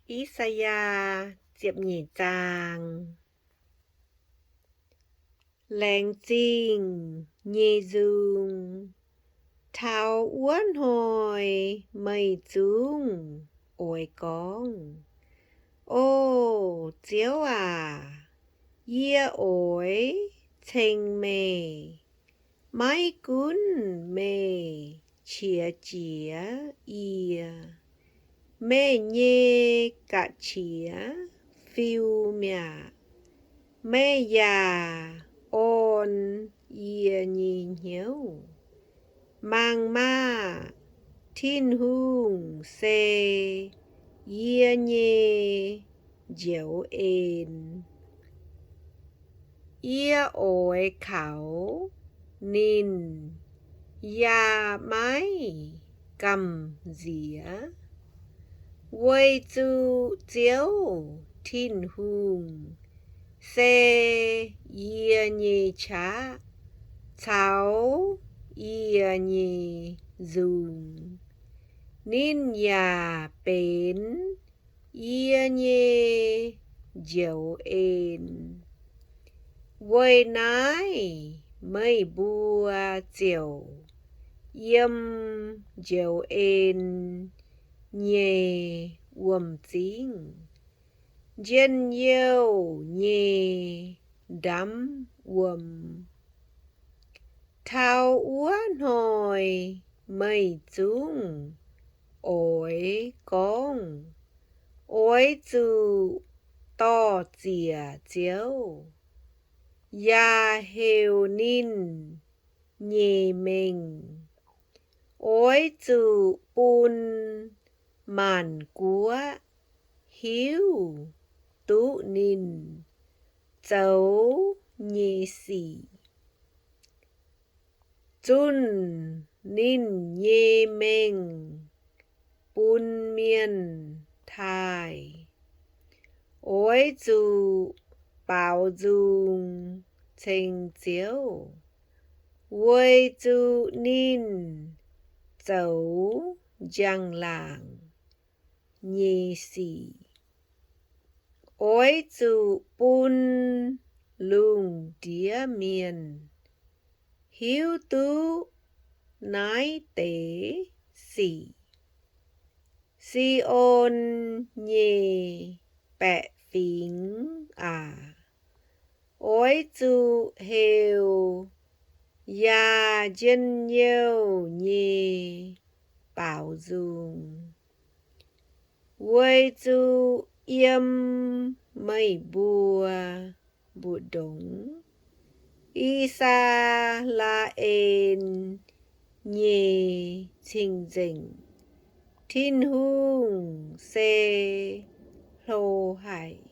I^saa^yaa ziepc nyeic zaang. Laengz Zingh Nyei Nzung. Taux wuov hnoi meih zungv oix gorngv, O Ziouv aac, yie oix ceng meih. Maiv gunv meih qiex jiez yie, meih nyei ga'qiex fiu mi'aqv. Meih yaac orn yie nyei hnyouv. Mangc maah! Tin-Hungh se yie nyei njoux en. Yie oix kaux ninh yaac maiv gamh nziex, weic zuqc Ziouv Tin-Hungh se yie nyei qaqv caux yie nyei nzung. Ninh yaac benx yie nyei njoux en. Weic naaiv meih mbuo ziouc yiem njoux en nyei wuom-zingv, njien-youh nyei ndamv wuom. Taux wuov hnoi meih zungv oix gorngv, Oix zuqc dor-ziec Ziouv, yaac heuc ninh nyei mengh. Oix zuqc bun maanc guoqv hiuv duqv ninh zoux nyei sic, zunh ninh nyei mengh bun mienh taaih. Oix zuqc baaux nzung ceng Ziouv, weic zuqc ninh zoux njang-laangc nyei sic. Oix zuqc bun lungh ndiev mienh hiuv duqv naaiv deix sic. Si^on nyei baeqc fingx aac, oix zuqc heuc yaac njien-youh nyei baaux nzung, weic zuqc yiem meih mbuo mbu'ndongx, I^saa^laa^en nyei Cing-Nzengc Tin-Hungh se hlo haic.